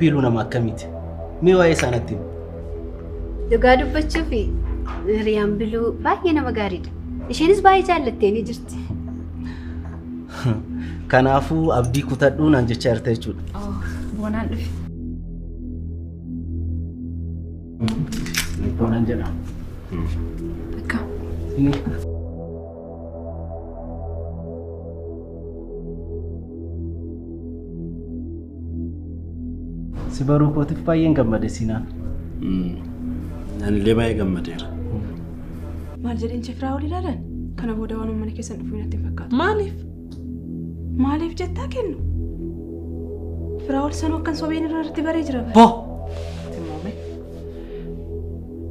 Biiluu nama akkamiiti? Mee waa'ee isaa natti himi. Dhugaa dubbachuuf hiriyaan Biluu baay'ee nama gaariidha. Isheenis baay'ee jaallattee ni jirti. Kanaafuu abdii kutadhuu naan jechaa jirta jechuudha. Boonaan dhufe. Boonaan jedhama. Akka. Si baruu kootiif baay'een gammade Siinaan. Anillee baay'ee gammadeera. Maal jedheen Firaa ol ilaalan? Kana booda waan mana keessan dhufuu natti hin fakkaatu. Maaliif? Maaliif jettaa kennu? Firaa ol sanuu akkan sobeen irratti baree jira. Boo!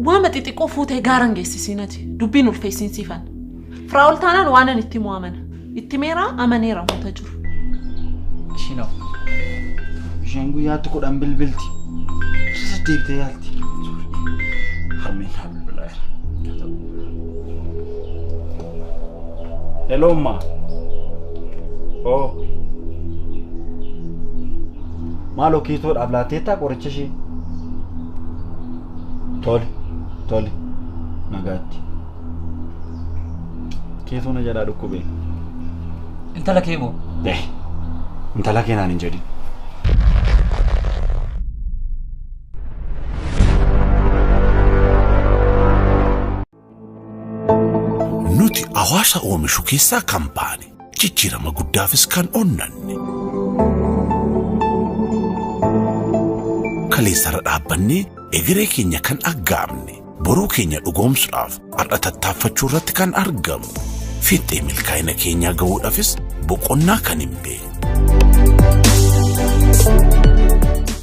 Waama xixiqqoo fuutee gaaran geessisiin ati. Dubbiin ulfeessiin siifan. Firaa ol taanaan waan ani itti amana. Itti meeraa amaneera wanta jiru. Ishiinoo. Isheen guyyaatti 10 bilbilti. Deebitee yaalti. Harmeen haa bilbilaa jira. Hello ma. Oh. Maaloo kiitoodhaaf laatteettaa qoricha ishee? Tole, tole. Nagaatti. Kiitoo na jalaa dhukkubee. Intala kee moo? Intala kee naan hin jedhin. Nuti hawaasa oomishu keessaa kan baane jijjiirama guddaafis kan onnanne. Kaleessarra dhaabbannee egeree keenya kan aggaamne boruu keenya dhugoomsuudhaaf har'a tattaaffachuu irratti kan argamu. Fiixee milkaa'ina keenyaa gahuudhaafis boqonnaa kan hin beekne.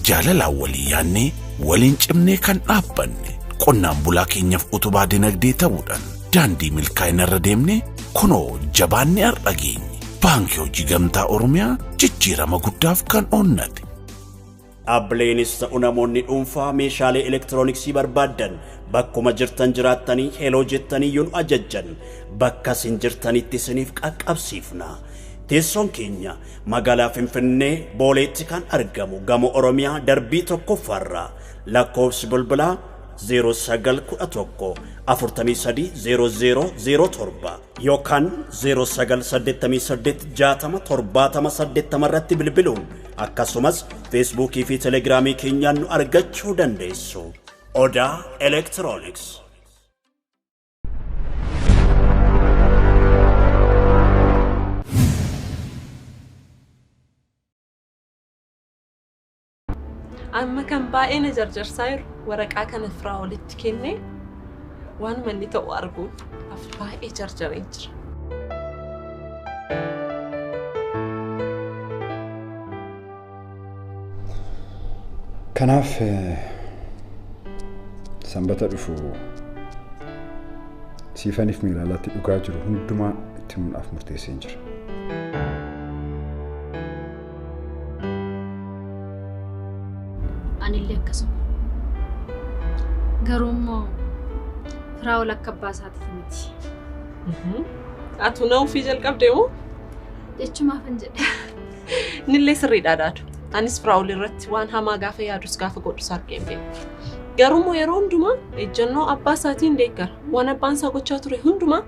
Jaalalaan walii yaannee waliin cimnee kan dhaabbanne qonnaan bulaa keenyaaf utubaa dinagdee ta'uudhaan daandii milkaa'ina irra deemne kunoo jabaannee har'a geenye. Baankii Hojii Gamtaa Oromiyaa jijjiirama guddaaf kan onnate. Dhaabbileenis ta'u namoonni dhuunfaa meeshaalee elektirooniksii barbaaddan bakkuma jirtan jiraattanii heloo jettanii yoo nu ajajjan bakka isin jirtanitti isiniif qaqqabsiifna. Teessoon keenya magaalaa Finfinnee Booleetti kan argamu gamoo Oromiyaa darbii tokkoffaarra lakkoofsi bilbilaa 0911 43 00 07 yookaan 0988 60 70 80 irratti bilbiluun akkasumas feesbuukii fi telegiraamii keenyaan nu argachuu dandeessu. Odaa Elektirooniks. Amma kan baay'ee na jarjarsaa jiru waraqaa kana Firaa olitti kennee waan manni ta'u arguun af baay'ee jarjaree jira. Kanaaf sanbata dhufu siifaniif miilaalaatti dhugaa jiru hundumaa itti himuudhaaf murteesseen jira. Anillee akkasuma. Garuu immoo Firaa ol akka abbaa isaatiif miti. Atu na ofii jalqabdee moo? Jechumaafan jedhe. Innillee sirriidha daadu. Anis Firaa ol irratti waan hamaa gaafa yaadus gaafa godhus argee hin beeku. Garuu immoo yeroo hundumaa ejjennoo abbaa isaatiin deeggara. Waan abbaan isaa gochaa ture hundumaa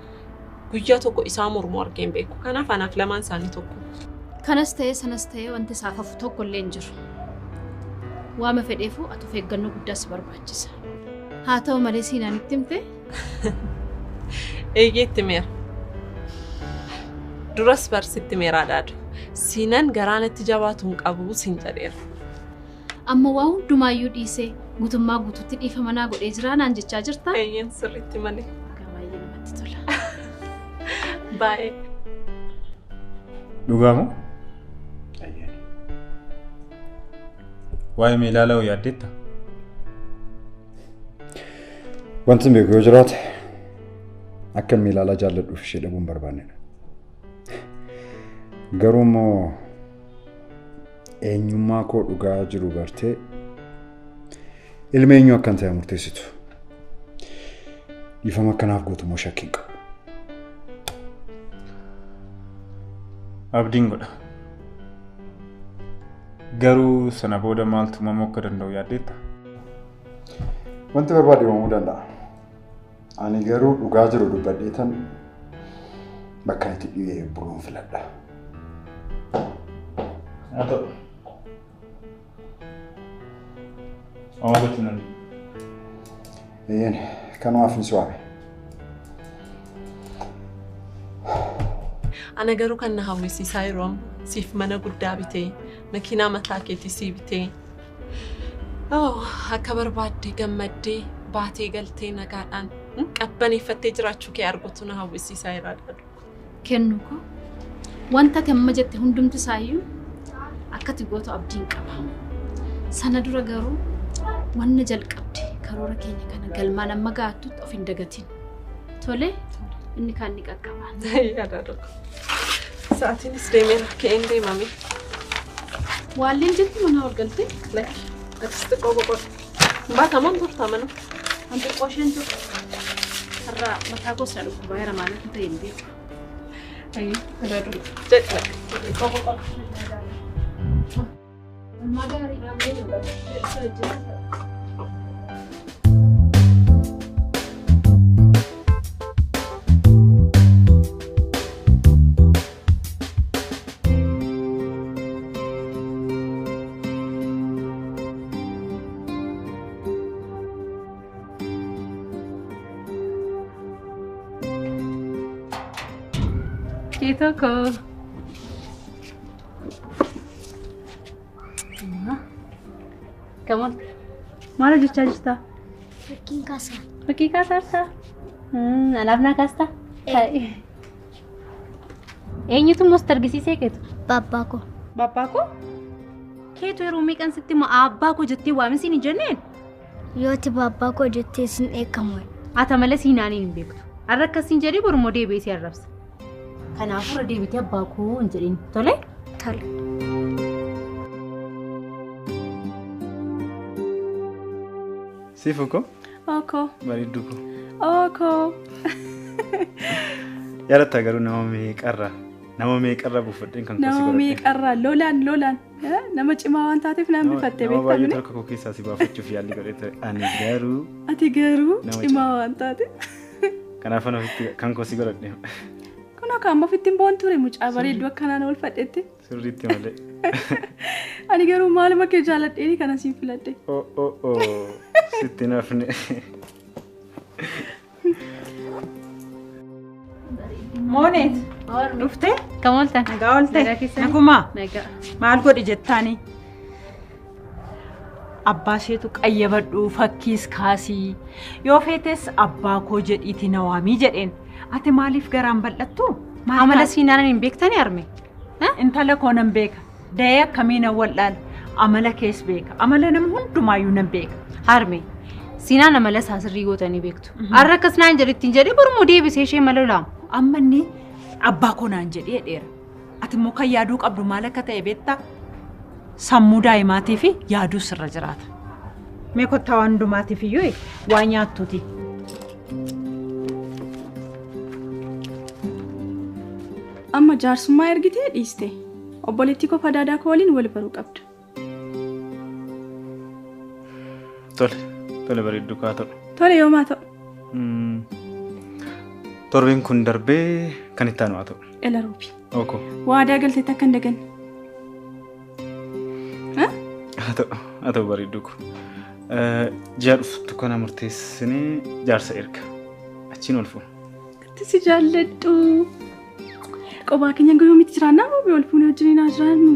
guyyaa tokko isaa mormuu argee hin beeku. Kanaaf anaaf lamaan isaanii tokko. Kanas ta'ee sanas ta'ee wanti isaaf hafu tokko illee hin jiru. Waama fedheefuu ati of eeggannoo guddaa si barbaachisa. Haa ta'u malee Siinaan itti himte? Eeyyee itti meera. Duras barsitti meeraa daadu. Siinaan garaan itti jabaatu hin qabu siin jedheera. Amma waa hundumaayyuu dhiisee guutummaa guutuutti dhiifama naa godhee jira naan jechaa jirta? Eeyyeen sirriitti malee. Baay'ee namatti tola. Baay'ee. Dhugaa moo? Waa'ee Meelaalaa hoo yaaddeetta? Wanti hin beeku yoo jiraate akka Meelaalaa jaalladhuuf ishee dhabuu hin barbaannedha. Garuu immoo eenyummaa koo dhugaa jiru bartee ilma eenyu akkan ta'e murteessitu. Dhiifama akkanaaf gootu immoo shakkii hin qabu. Abdiin godha. Garuu sana booda maaltu uumamuu akka danda'u yaaddeetta? Wanti barbaade uumamuu danda'a. Ani garuu dhugaa jiru dubbadheetan bakka itti dhiyee buluun filadha. Haa ta'u. Amma gochuun danda'u. Eeyyeen kanumaaf ni si waame. Ana garuu kan na hawwisiisaa yeroo ammaa siif mana guddaa bitee makiinaa mataa keetii sii bitee akka barbaaddee gammaddee baatee galtee nagaadhaan qabbaneeffattee jiraachuu kee arguutu na hawwisiisaa yeroo adda. Kennu koo wanta ati amma jette hundumti isaayyuu akka ati gootu abdiin qaba. Sana dura garuu wanna jalqabde karoora keenya kana galmaan amma ga'attutti of hin dagatin. Tole inni kaan ni qaqqaba. Yaada tokko. Sa'aatiinis deemeera ka'een deemame. Waalleen jirti mana ol galtee? Lakki atis xiqqoo boqodhu. Baataman turta mana. An xiqqoo isheen turte. Har'a mataa koos na dhukkubaa jira maaliif ta'e hin beeku. Ayi yaada tokko. Jedhi lakki xiqqoo boqodhu. Oolmaa gaarii. Keetoo koo. Come on. Maal hojjechaa jirta? Fakkiin kaasaa. Fakkii kaasaa jirtaa? Anaaf naa kaastaa? Eenyutu immoo sitti argisiisee keetu? Baabbaa koo. Baabbaa koo? Keetu yeroo meeqan sitti hima abbaa koo jettee waamisiin hin jenneen? Yoo ati baabbaa koo jettee sin dheekkamu. Ata malee siinaaniin hin beektu. Har'a akkasiin jedhee borummoo deebi'ee si arrabsa. Kanaafuu irra deebitee abbaa koo hin jedhin. Tole? Tole. Siifuu koo? Ookoo. Bareedduu koo. Ookoo. Yaadatta garuu nama meeqarraa buufadheen kan koo si Nama godhadhe. meeqarraa lolaan lolaan nama cimaa waan taateef naan bifattee Nama baay'ee beektaa harka koo keessaa si baafachuuf yaalii godhee ture. Ani garuu Ati garuu Nama cimaa waan taateef. kanaaf ana ofitti kan koo si godhadhe. Kun akka amma ofitti hin boon ture mucaa bareedduu akkanaan oolfadhetti. Sirriitti malee. Ani garuu maaluma kee jaaladheeni kana siin filadhe. Oo oo oo sitti hin hafne. Mooneet dhuftee? Kam ooltan? Nagaa oolte? Nagaa keessanii? Nagumaa? Nagaa. Maal godhi jettaani? Abbaa isheetu qayyabadhu fakkiis kaasii yoo feetes abbaa koo jedhiitii na waamii jedheen. Ati maaliif garaan bal'attu? Amala siinaan hin beektani arme? Intala koo nan beeka. Da'ee akkamii nan wal'aala. Amala kees beeka. Amala nama hundumaayyuu nan beeka. Harme siinaan amala isaa sirrii gootanii beektu. Har'a akkas naan jedhettiin jedhee borummoo deebisee ishee mala laamu. Amma inni abbaa koo naan jedhee dheera. Ati immoo kan yaaduu qabdu maal akka ta'e beektaa? Sammuu daa'imaatii fi yaaduu sirra jiraata. Mee kottaa waan hundumaatiif iyyuu waa nyaattuuti. Amma jaarsummaa ergitee dhiiste. Obboleettii koo fadaadaa koo waliin wal baruu qabda. Tole tole bareedduu koo haa ta'u. Tole yoom haa ta'u? Torbeen kun darbee kan itti aanu haa ta'u. Ela Roobi. Ookoo. Waadaa galteetti akka hin daganne. Haa ta'u bareedduu koo. Ji'a dhuftu kana murteessinee jaarsa erga. Achiin ol fuuna. Itti si jaalladhu. Qophaa keenya guyyaa miti jiraannaa Roobi ol fuunee wajjin haa jiraannu.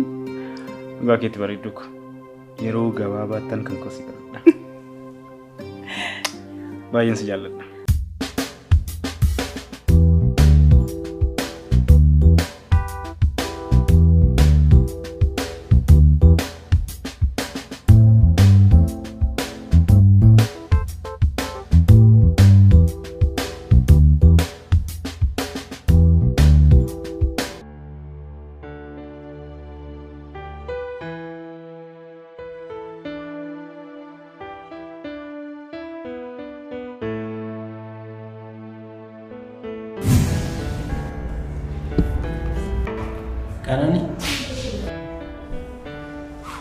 Dhugaa keetti bareedduu koo. Yeroo gabaabaattan kan koo si qabadha. Baay'een si jaalladha. Qananii.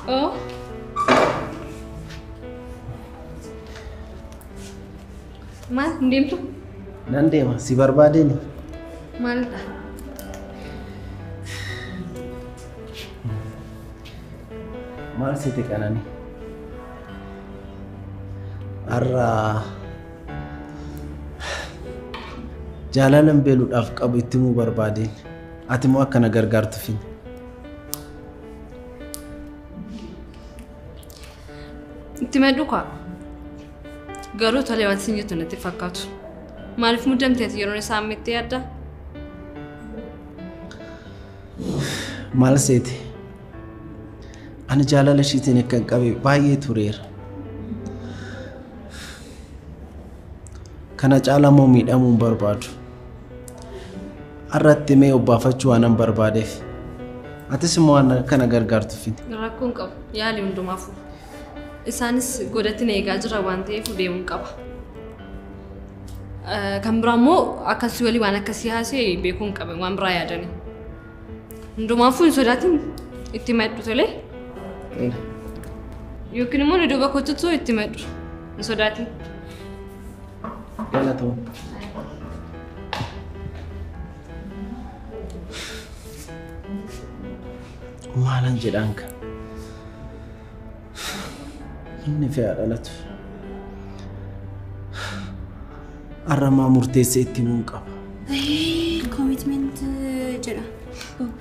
Oo. Maal hin deemtu? Nan deema si barbaadeen. Maalidha? Maal sitti qanani? Har'a jaalalan beeluudhaaf qabu itti himuu barbaadeen. Ati immoo akka na gargaartuufin. Itti maddu kaa. Garuu tolee wanti sin jettu natti fakkaatu. Maaliif muddamteeti yeroon isaa amma itti yaadda? Maal seete? Ani jaalala ishiitiin akkan qabe baay'ee tureera. Kana caalaa immoo miidhamuu hin barbaadu. Har'atti mee obbaafachuu waanan barbaadeef. Atis immoo waan kana gargaartuufin. Rakkoon qabu yaali hundumaafuu. Isaanis godhatti na eegaa jira waan ta'eef deemuun qaba. Kan biraa immoo akkasii walii waan akkasii haasee beekuun qabe waan biraa yaadani. Hundumaafuu hin sodaatin itti maddu tolee. Yookiin immoo na duuba kottutu itti maddu hin sodaatin. Galatoo. Maalan jedhaan kan? Inni fe'aa dhalatu. Har'a murteessee itti himuu qaba. Commitment jedha.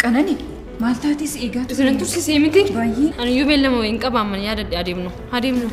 Qanani maal taates eegaa turte? Isin tursiisee miti? Baay'ee. Ani iyyuu beellama wayii hin qabaaman yaadadhe adeemnu. Adeemnu.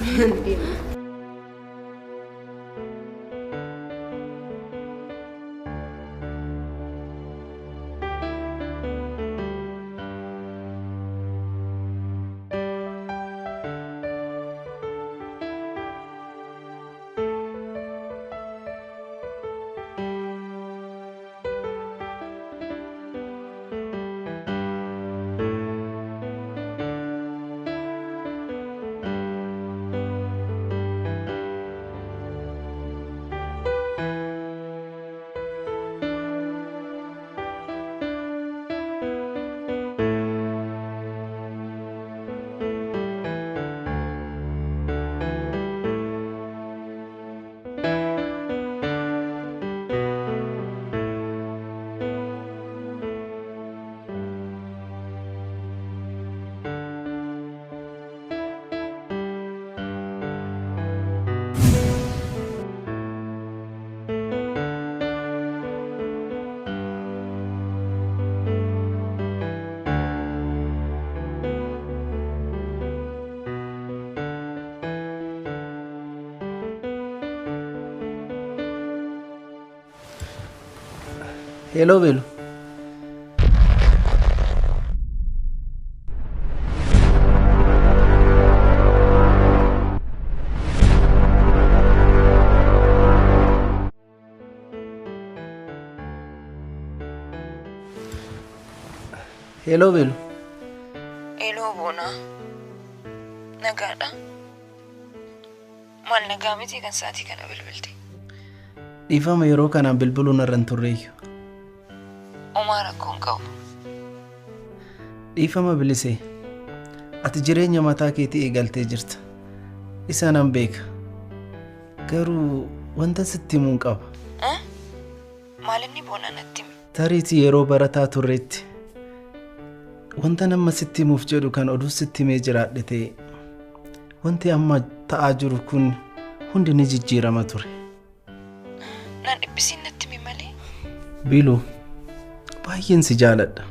Hello Belu. Hello Belu. Hello Bona. Nagaadha. Maal nagaa miti kan sa'aatii kana bilbilte? Dhiifama yeroo kanaan bilbiluun irra hin turreeyyu. Homaa rakkoon qabu. Dhiifama bilisee. Ati jireenya mataa keetii eegaltee jirta. Isa nan beeka. Garuu wanta sitti himuun qaba. Maal inni Bona natti himi? Tariitii yeroo barataa turreetti wanta nama sitti himuuf jedhu kan oduu sitti himee jiraadhe ta'e wanti amma ta'aa jiru kun hundi ni jijjiirama ture. Naan dhiphisiin natti himi malee. Biluu baay'een si jaaladha.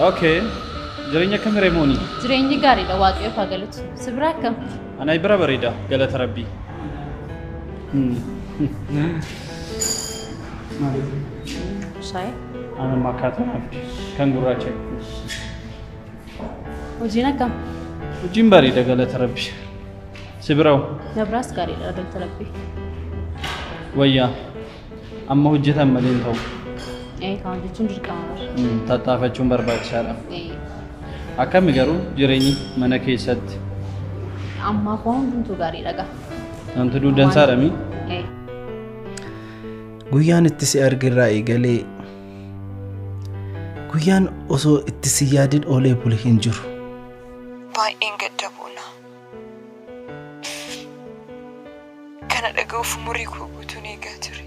Okay. Jireenya akkam Reemoonii? Jireenyi gaariidha waaqayyoof haa galatu. Si bira akkam? Ana bira bareeda galata rabbii. Shaayii? Ana makkaata naaf kan gurraacha. Hojiin akkam? Hojiin bareeda galata rabbii. Si bira hoo? Na biraas gaariidha galata rabbii. Wayyaa amma hojjetan malee hin ta'u. Kan hojjechuun dirqama bara. Tattaafachuun barbaachisaadha. Akkami garuu jireenyi mana keessatti Ammaaf waan hundumtuu gaariidha gaa. Namti duudansaadha mii? Guyyaan itti si argirraa eegalee guyyaan osoo itti si yaadin oolee bule hin jiru. Baay'een gadda boona. Kana dhaga'uuf umurii koo guutuun eegaa ture.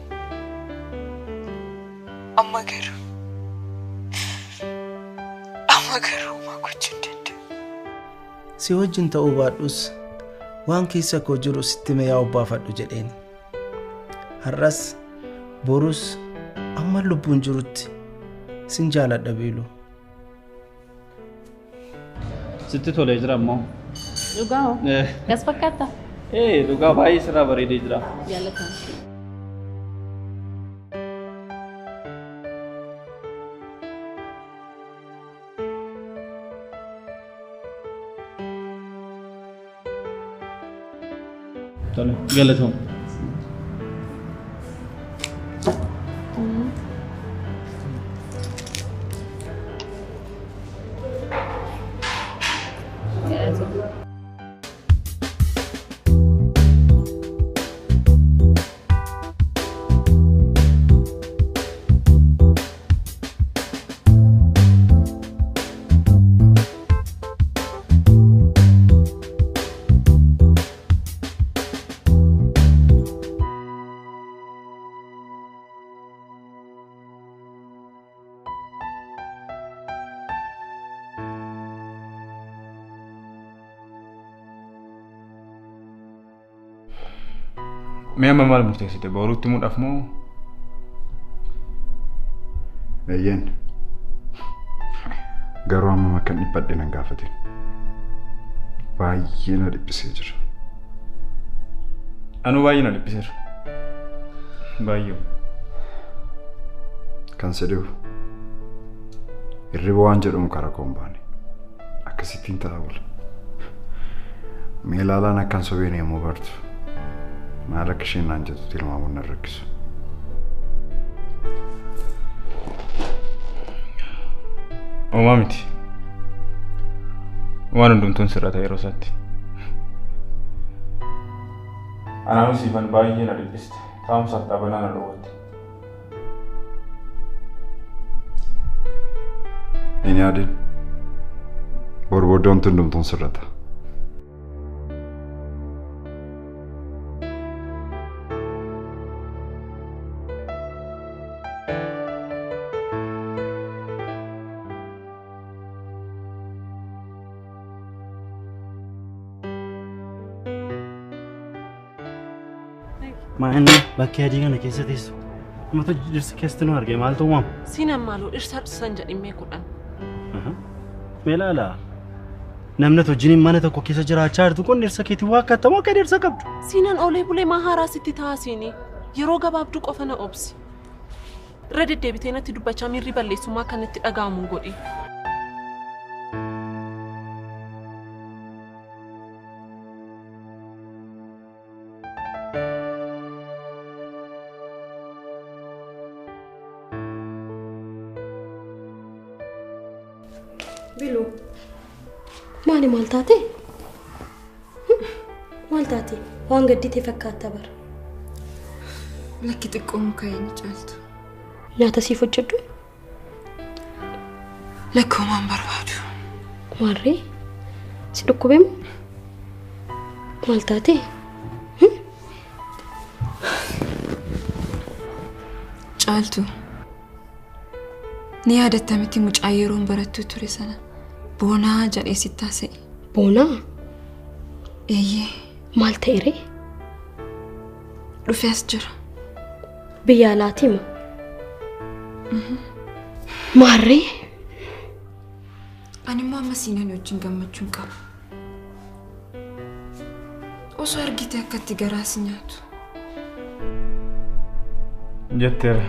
Amma garuu homaa gochuu hin danda'u. Si wajjin ta'uu baadhus waan keessa koo jiru sitti mee yaa obbaafadhu jedheen. Har'as borus amma lubbuun jirutti sin jaaladha Biiluu. Sitti tolee jira ammoo. Dhugaa hoo? Gas fakkaata? Dhugaa baay'ee sirraa bareedee jira. Jaallatama. Tole, galatoom. Mee amma maal murteessite? Boruutti himuudhaaf moo? Eeyyeen. Garuu amma akkan dhiphadhe nan gaafatin. Baay'ee na dhiphisee jira. Anuu baay'ee na dhiphiseera. Baay'ee. Kan si dhibu hirriba waan jedhamu karaa koo hin baane. Akkasittiin ta'a bula. Mee ilaalaan akkan sobeen yommuu bartu maal akka isheen naan jettu tilmaamuun na rakkisu. Homaa miti. Waan hundumtuun sirrata yeroo isaatti. Anaanis siifan baay'ee na dhiphiste. Taa'umsaaf dhaabanaa na dhowwatte. Hin yaadin. Bor booddee wanti hundumtuun sirrata. Maanni bakkee adii kana keessa teessu. Mata dhirsa keessatti nu arge maaltu uumama? Siinaan maaloo dhirsa dhirsan jedhimmee kudhan. Mee ilaala. Namni wajjin mana tokko keessa jiraachaa jirtu kun dhirsa keetii waa akkaatamu akka dhirsa qabdu. Siinaan oolee bulee maa haaraa sitti ta'a siinii. Yeroo gabaabduu qofa na obsi. Irra deddeebitee natti dubbachaa miirri balleessummaa kan natti dhaga'amu godhi. Biluu, maali maal taate? Maal taate? Waan gadditee fakkaata bara. Lakki xiqqoo muka eenyu caaltu. Nyaata siif hojjedhu? Lakki homaan barbaadu. Maarree? Si dhukkubee moo? Maal taate? Caaltu. Ni yaadatta miti mucaa yeroon barattu ture sana. Boonaa jedhee sitti haasa'e. Boonaa? Eeyyee. Maal ta'e ree? Dhufee as jira. Biyya alaatii moo? Maarree? Ani immoo amma siinaan wajjin gammachuun qaba. Osoo argite akka itti garaa si nyaatu. Jetteera.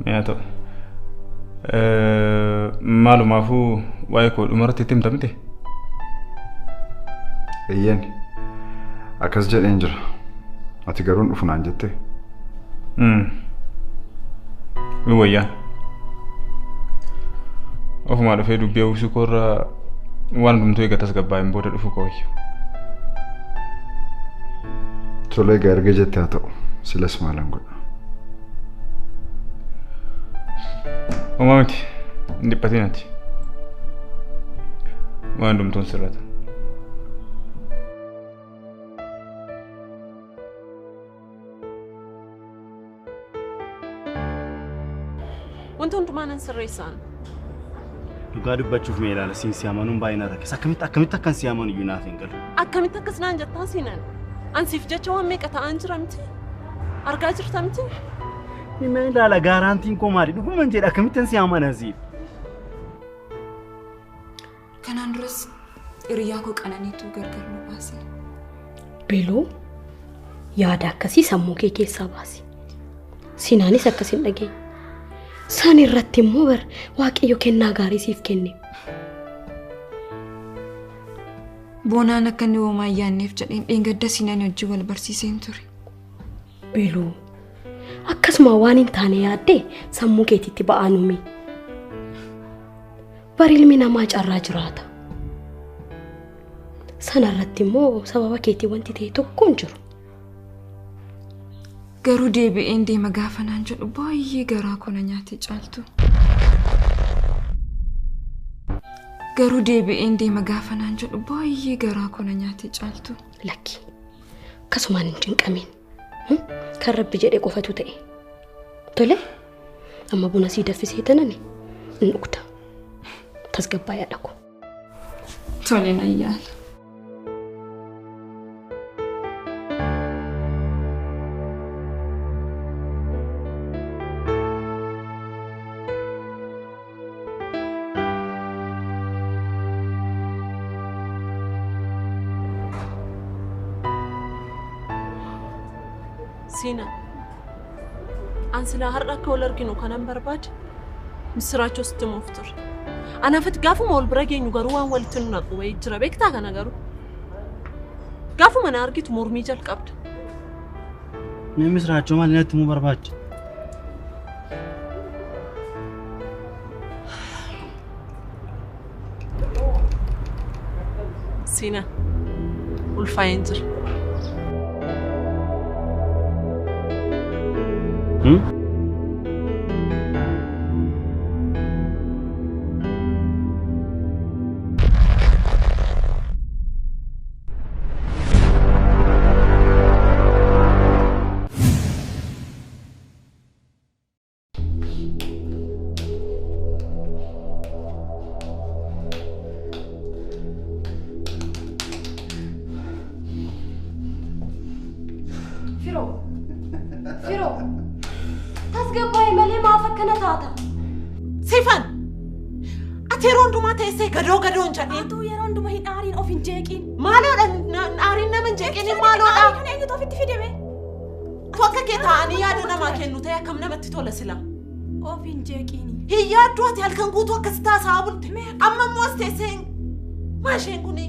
Mee haa ta'u. Maalumaafuu waa'ee koo dhumarratti itti himta miti? Eeyyeen. Akkas jedheen jira. Ati garuu hin dhufu naan jettee? Wayyaa. Ofumaa dhufee dubbii hawwisuu koorraa waan hundumtuu eega tasgabbaa'een booda dhufu koo wayya. Tole egaa erga jettee haa ta'u silas maalan godha. Homaa miti hin dhiphatin ati. Waan hundumtuun sirrata. Wanta hundumaa nan sirreessaan. Dhugaa dubbachuuf mee ilaala siin si amanuun baay'ee na rakkisa. Akkamitti akkamitti akkan si amanu iyyuu naaf hin galu. Akkamitti akkas naan jettaa Siinan? Ansiif jecha waan meeqa ta'an jira miti? Argaa jirta miti? Mee ilaala gaaraantiin koo maali? Dhuguman jedha akkamittan si amana siif? Kanaan duras hiriyaa koo Qananiitu gargar nu baase. Biluu yaada akkasii sammuu kee keessaa baasi. Siinaanis akkas hin dhageenye. Isaan irratti immoo bar Waaqayyo kennaa gaarii siif kenne. Boonaan akka inni homaa hin yaadneef jedheen dheengadda Siinaan wajjin wal barsiiseen ture. Biluu akkasuma waan hin taane yaaddee sammuu keetiitti ba'aa nuumi. Bar ilmi namaa carraa jiraata. Sana irratti immoo sababa keetii wanti ta'e tokko hin jiru. Garuu deebi'een deema gaafa naan jedhu baay'ee garaa koo na nyaate Caaltu. Garuu deebi'een deema gaafa naan jedhu baay'ee garaa koo na nyaate Caaltu. Lakki akkasumaan hin cinqamin. Kan Rabbi jedhe qofatu ta'e. Tole amma buna sii danfisee tanani hin dhugda. Tasgabbaa'ee dhaqu. Tole nan yaala. Siina, an silaa har'a akka wal arginu kanan barbaade misiraachoo sitti himuuf ture. Anaafit gaafuma wal bira geenyu garuu waan walitti nu naqu wayii jira beektaa kana garuu. Gaafuma na argitu mormii jalqabda. Mee misiraachoo maal natti himuu barbaachisa? Siina, ulfaa'een jira. Firoo, tasgabbaa'e malee maaf akkana taata? Sifan, ati yeroo hundumaa teessee gadoo gadoo hin jedhin. Atuu yeroo hundumaa hin aariin of hin jeeqin. Maaloodha aariin nama hin jeeqin maaloodha. Aarii kana eenyutu ofitti fidame? Tu akka kee taa'anii yaada namaa kennu ta'e akkam namatti tola sila. Of hin jeeqin. Hin yaaddu ati halkan guutuu akkas taasaa bulte. Amma immoo as teessee maa isheen kuni?